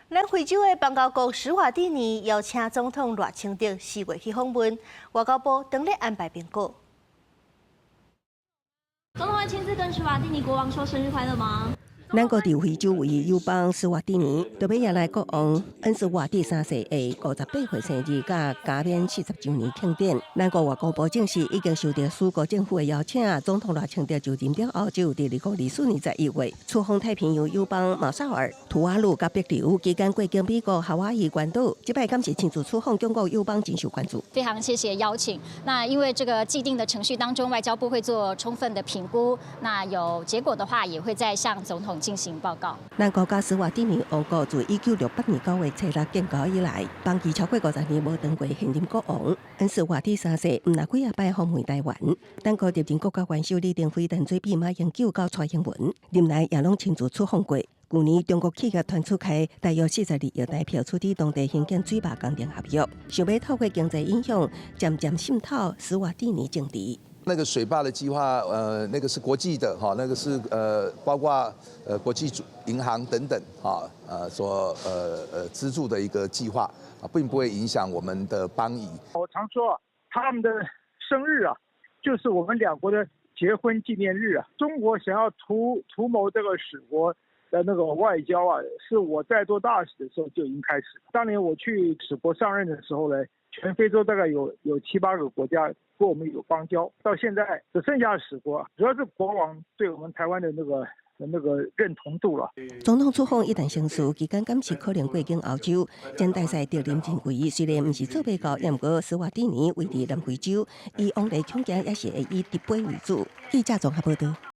咱非洲的邦交國史瓦蒂尼邀請總統賴清德4月去訪問，外交部當咧安排評估。總統會親自跟史瓦蒂尼國王說生日快樂嗎？咱國佇非洲唯一友邦史瓦蒂尼，特欲迎來國王恩斯瓦蒂三世的58歲生日，佮加冕40週年慶典。咱國外交部證實，已經收到史國政府的邀請，總統賴清德就任了後，就佇2024年11月出訪太平洋友邦馬紹爾、吐瓦魯佮帛琉，期間過境美國夏威夷關島。這擺敢是親自出訪，中國友邦真受關注。非常謝謝邀請。那因為這個既定的程序當中，外交部會做充分的評估，那有結果的話，也會再向總統進行報告。咱國佮史瓦蒂尼王國自1968年9月初六建交以來，邦誼超過50年無斷過現任國王恩斯瓦蒂三世，毋但幾仔擺訪問台灣。咱國歷任國家元首李登輝、陳水扁、馬英九到蔡英文，任內也攏親自出訪過。去年中國企業傳出開大約42億台票出資當地興建水壩工程合約，想欲透過經濟影響，漸漸滲透史瓦蒂尼政治。那個水壩的計劃，那個是國際的，哈，那個是包括國際銀行等等，哈，所資助的一個計劃，啊，並不會影響我們的邦誼。我常說，他們的生日啊，就是我們兩國的結婚紀念日啊。中國想要圖謀這個史國的那個外交啊，是我在做大使的時候就已經開始。當年我去史國上任的時候呢，全非洲大概有七八個國家跟我們有邦交，到現在只剩下史國，主要是國王對我們台灣的那個認同度了。總統出訪一旦成事，期間敢是可能過境歐洲。前大使德林認為，雖然毋是做報告，毋過史瓦蒂尼位佇南非洲，伊往來恐驚也是會以直飛為主。記者綜合報道。